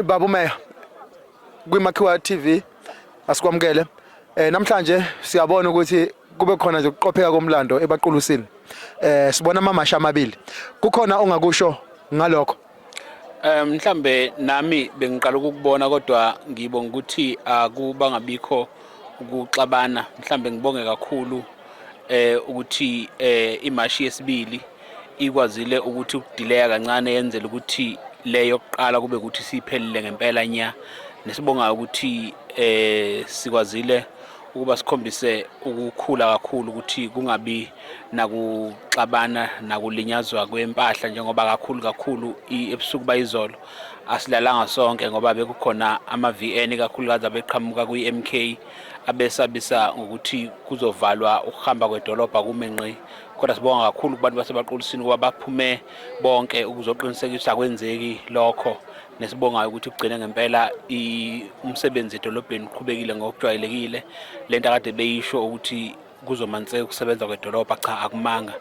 Baba uMeya, kwiMakhiwa TV asikwamukele. Namhlanje siyabona ukuthi kube khona nje ukuqopheka komlando ebaqulusini. Sibona amamasha amabili. Kukhona ongakusho ngalokho? Mhlambe nami bengiqala ukukubona, kodwa ngibonga ukuthi akubangabikho ukuxabana. Mhlambe ngibonge kakhulu ukuthi imashi yesibili ikwazile ukuthi ukudileya kancane, yenzela ukuthi le yokuqala kube ukuthi siphelile ngempela nya. Nesibongayo ukuthi sikwazile ukuba sikhombise ukukhula kakhulu, ukuthi kungabi nakuxabana nakulinyazwa kwempahla, njengoba kakhulu kakhulu ebusuku bayizolo asilalanga sonke, ngoba bekukhona ama-VN kakhulukazi abeqhamuka kwi-MK abesabisa ngokuthi kuzovalwa ukuhamba kwedolobha kume ngqi. Kodwa sibonga kakhulu kubantu basebaqulisini ukuba baphume bonke ukuzoqinisekisa akwenzeki lokho. Nesibongayo ukuthi kugcine ngempela umsebenzi edolobheni uqhubekile ngokujwayelekile. Lento akade beyisho ukuthi kuzomanseka ukusebenza kwedolobha, cha, akumanga.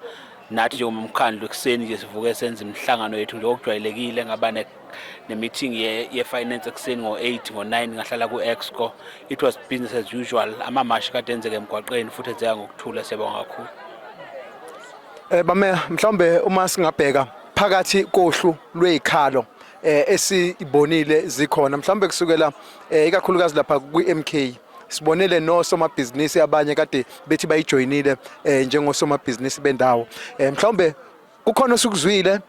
Nathi njengomkhandlu ekuseni nje sivuke senza imihlangano yethu njengokujwayelekile. Ngaba ne-meeting ye-finance ekuseni ngo-8, ngo-9 ngahlala ku-exco. It was business as usual. Amamashi kade enzeke emgwaqeni futhi enzeka ngokuthula. Siyabonga kakhulu. Bameya, mhlawumbe uma singabheka phakathi kohlu lwezikhalo esibonile zikhona, mhlawumbe kusukela ikakhulukazi lapha kwi-MK, sibonele nosomabhizinisi abanye kade bethi bayijoyinile njengosomabhizinisi bendawo. Mhlawumbe kukhona osukuzwile,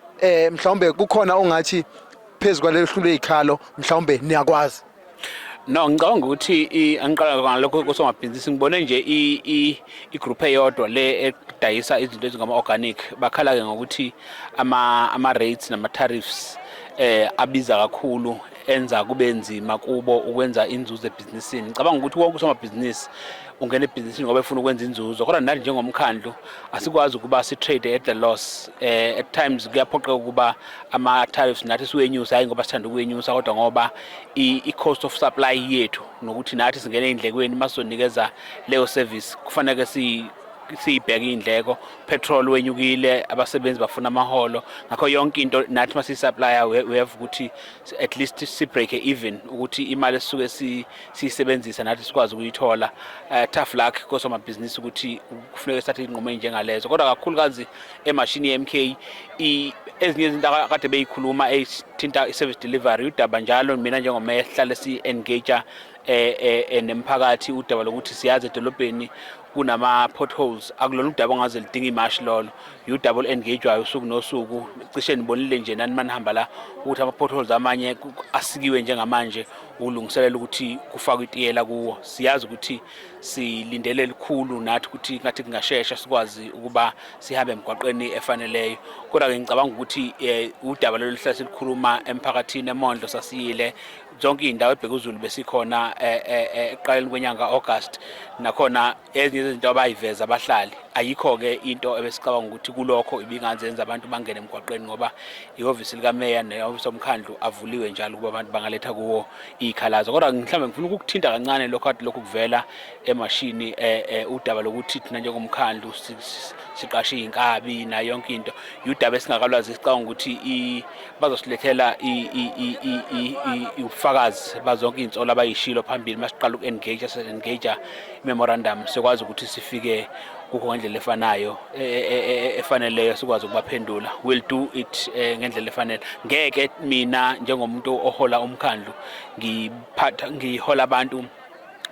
mhlawumbe kukhona ongathi phezu kwalelo hlu lwezikhalo mhlawumbe niyakwazi? No, ngicabanga ukuthi angiqala ngalokho kosomabhizinisi, ngibone nje i-group eyodwa le edayisa izinto ezingama-organic, bakhala-ke ngokuthi ama-rates nama-tariffs abiza kakhulu, enza kube nzima kubo ukwenza inzuzo ebhizinisini. Ngicabanga ukuthi wonke usomabhizinisi ungena ebhizinisini ngoba efuna ukwenza inzuzo, kodwa nathi njengomkhandlu asikwazi ukuba si-trade at the loss. At times kuyaphoqeka ukuba ama-tariffs nathi siwenyuse, hhayi ngoba sithanda ukuwenyusa, kodwa ngoba i-cost of supply yethu nokuthi nathi singene ey'ndlekweni masizonikeza leyo service, kufanele siyibheke iy'ndleko. Petrol wenyukile, abasebenzi bafuna amaholo, ngakho yonke into nathi masiyisupplya we have ukuthi at least si-break even, ukuthi imali esisuke siyisebenzisa nathi sikwazi ukuyithola. Tough luck kosomabhizinisi ukuthi kufuneka sithathe iy'nqumo ey'njengalezo. Kodwa kakhulukazi emashini ye-MK, ezinye izinto akade beyikhuluma ey'thinta i-service delivery, udaba njalo mina njengomeya sihlale si-engage nemphakathi, udaba lokuthi siyazi edolobheni kunama-potholes. Akulona udaba ongaze lidinga imashi lolo, udaba olu-engagewayo usuku nosuku. Cishe nibonile nje nani manihamba la ukuthi ama-potholes amanye asikiwe njengamanje ukulungiselela ukuthi kufakwe itiyela kuwo. Siyazi ukuthi silindele likhulu nathi ukuthi ngathi kungashesha sikwazi ukuba sihambe emgwaqeni efaneleyo. Kodwa-ke ngicabanga ukuthi udaba lolu hlala silikhuluma emphakathini. Emondlo sasiyile, zonke iy'ndawo eBhekuzulu besikhona ekuqaleni kwenyanga August, nakhona ezinye izinto abayiveza abahlali. Ayikho-ke into ebesicabanga ukuthi kulokho ibingazenza yenza abantu bangene emgwaqeni, ngoba ihhovisi likameya nehhovisi omkhandlu avuliwe njalo ukuba abantu bangaletha kuwo iy'khalazo. Kodwa mhlawumbe ngifuna ukukuthinta kancane lokho kade lokhu kuvela emashini, udaba lokuthi thina njengomkhandlu siqashe iy'nkabi nayo yonke into, udaba esingakalwazi. Sicabanga ukuthi bazosilethela ubufakazi bazonke iy'nsolo abayishilo phambili. Masiqala uku-engage, engage i-memorandum, sikwazi ukuthi sifike kukho ngendlela efanayo efaneleyo, sikwazi ukubaphendula. We'll do it ngendlela efanele. Ngeke mina njengomuntu ohola umkhandlu ngiphatha ngihola abantu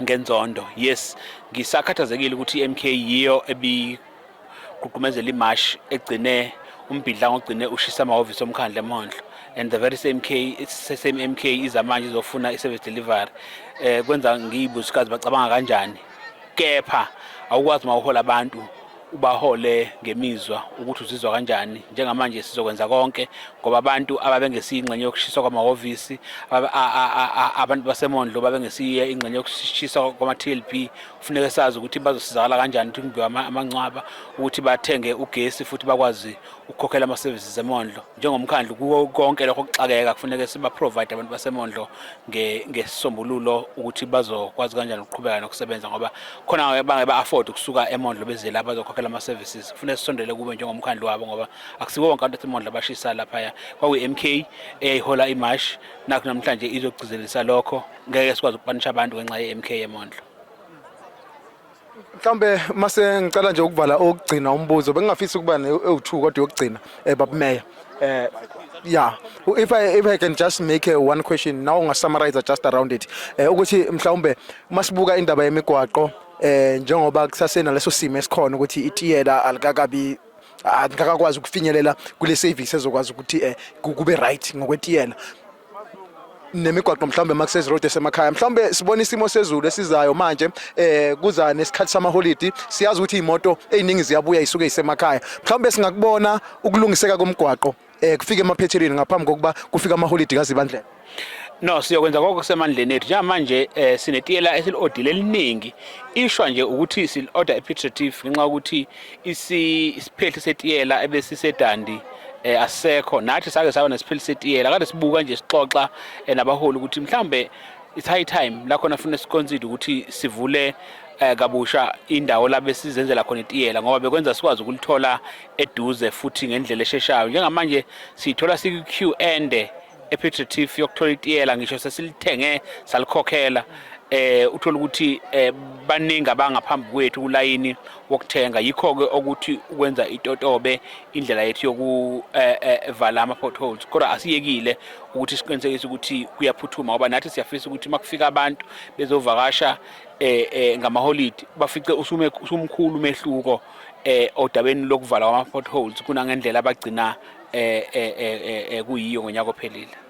ngenzondo. Yes, ngisakhathazekile ukuthi i-MK yiyo ebigqugqumezela imashi egcine umbhidlango ogcine ushisa amahhovisi omkhandlu eMondlo, and the very same K same MK iza manje izofuna i-service delivery. Kwenza ngiyibuze kazi bacabanga kanjani. Kepha awukwazi uma uhola abantu ubahole ngemizwa ukuthi uzizwa kanjani. Njengamanje sizokwenza konke, ngoba abantu ababengesiyo ingxenye yokushiswa kwamahhovisi, abantu baseMondlo babengesiye ingxenye yokushiswa kwama-TLB, kufuneka sazi ukuthi bazosizakala kanjani ukuthi kumbiwe amangcwaba, ukuthi bathenge ugesi futhi bakwazi ukukhokhela ama-services eMondlo. Njengomkhandlu, kuko konke lokho kuxakeka, kufuneke siba-provide abantu baseMondlo ngesisombululo ukuthi bazokwazi kanjani ukuqhubeka nokusebenza, ngoba khona bange ba-afford ukusuka eMondlo beze la bazokhokhela. abakhokhela ama-services. Kufuneka sisondele kube njengomkhandlu wabo, ngoba akusibo bonke abantu aseMondlo abashisa laphaya. Kwakuyi-MK eyayihola imashi, nakho namhlanje izogcizelisa lokho. Ngeke sikwazi ukupanisha abantu ngenxa ye-MK eMondlo. Mhlawumbe mase ngicela nje ukuvala okugcina umbuzo, bengingafisa ukuba ewu2 kodwa yokugcina, baba Mayor. Yeah, if I can just make a one question now, unga summarize just around it, ukuthi mhlawumbe masibuka indaba yemigwaqo, njengoba kusasena leso simo esikhona ukuthi itiyela alikakabi, angakakwazi ukufinyelela kule service ezokwazi ukuthi kube right ngokwetiyela nemigwaqo, mhlawumbe ama-access road esemakhaya, mhlawumbe sibona isimo sezulu esizayo manje, kuza nesikhathi samaholidi, siyazi ukuthi iy'moto ey'ningi ziyabuya isuke isemakhaya, mhlawumbe singakubona ukulungiseka komgwaqo kufike emaphethelweni ngaphambi kokuba kufike amaholidi kaZibandlela? No, siyokwenza konke okusemandleni ethu. Njengamanje sinetiyela esili-odile eliningi. Ishwa nje ukuthi sili-order ePiet Retief ngenxa yokuthi isiphehli setiyela ebesiseDundee asisekho. Nathi sake saba nesiphehli setiyela. Kade sibuka nje, sixoxa nabaholi ukuthi mhlambe it's high time la khona funa si-consider ukuthi sivule kabusha indawo la besizenzela khona itiyela, ngoba bekwenza sikwazi ukulithola eduze futhi ngendlela esheshayo. Njengamanje siyithola siku-queue ende ePiet Retief yokuthola itiyela, ngisho sesilithenge salikhokhela, uthola ukuthi baningi abangaphambi kwethu kulayini wokuthenga. Yikho ke ukuthi ukwenza itotobe indlela yethu yoku vala ama potholes, kodwa asiyekile ukuthi siqinisekise ukuthi kuyaphuthuma, ngoba nathi siyafisa ukuthi makufika abantu bezovakasha ngamaholidi bafice usume usumkhulu umehluko odabeni lokuvala kwama potholes kunangendlela abagcina kuyiyo ngonyaka ophelile.